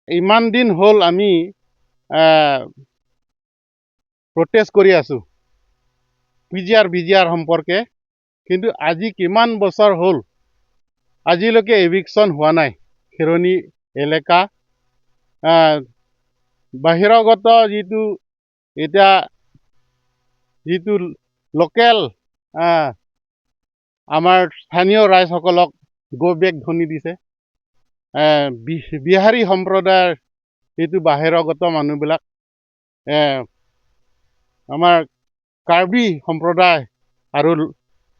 ইমান দিন হ'ল আমি প্ৰটেষ্ট কৰি আছোঁ পিজিআৰ বিজিআৰ সম্পৰ্কে, কিন্তু আজি কিমান বছৰ হ'ল, আজিলৈকে এভিকশ্যন হোৱা নাই। খেৰণি এলেকা বাহিৰাগত যিটো এতিয়া যিটো লোকেল আমাৰ স্থানীয় ৰাইজসকলক গ' বেক ধ্বনি দিছে। বিহাৰী সম্প্ৰদায়ৰ যিটো বাহিৰাগত মানুহবিলাক আমাৰ কাৰ্বি সম্প্ৰদায় আৰু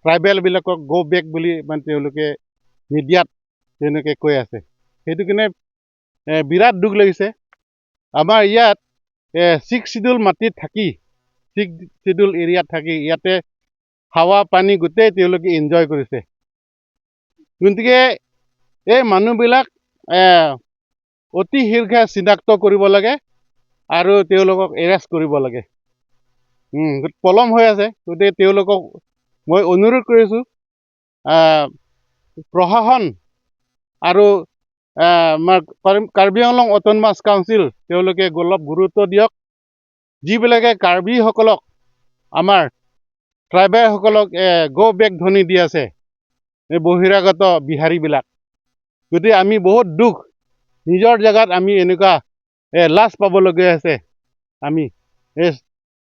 ট্ৰাইবেলবিলাকক গ' বেক বুলি মানে তেওঁলোকে মিডিয়াত তেওঁলোকে কৈ আছে। সেইটো কাৰণে বিৰাট দুখ লাগিছে। আমাৰ ইয়াত ছিক্স চিডিউল মাটিত থাকি, ছিক্স চিডিউল এৰিয়াত থাকি ইয়াতে হাৱা পানী গোটেই তেওঁলোকে এনজয় কৰিছে। গতিকে এই মানুহবিলাক অতি শীঘ্ৰে চিনাক্ত কৰিব লাগে আৰু তেওঁলোকক এৰেষ্ট কৰিব লাগে। পলম হৈ আছে। গতিকে তেওঁলোকক মই অনুৰোধ কৰিছোঁ, প্ৰশাসন আৰু আমাৰ কাৰ্বি আংলং অট'নমাছ কাউন্সিল, তেওঁলোকে অলপ গুৰুত্ব দিয়ক। যিবিলাকে কাৰ্বিসকলক, আমাৰ ট্ৰাইবেলসকলক গ' বেক ধ্বনি দি আছে এই বহিৰাগত বিহাৰীবিলাক। গতিকে আমি বহুত দুখ, নিজৰ জেগাত আমি এনেকুৱা লাজ পাবলগীয়া হৈছে। আমি এই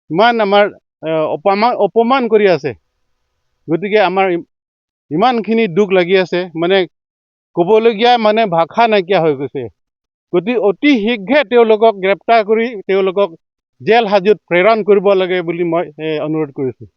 ইমান আমাৰ অপমান কৰি আছে। গতিকে আমাৰ ইমানখিনি দুখ লাগি আছে, মানে ক'বলগীয়া মানে ভাষা নাইকিয়া হৈ গৈছে। গতিকে অতি শীঘ্ৰে তেওঁলোকক গ্ৰেপ্তাৰ কৰি তেওঁলোকক জেল হাজোত প্ৰেৰণ কৰিব লাগে বুলি মই অনুৰোধ কৰিছোঁ।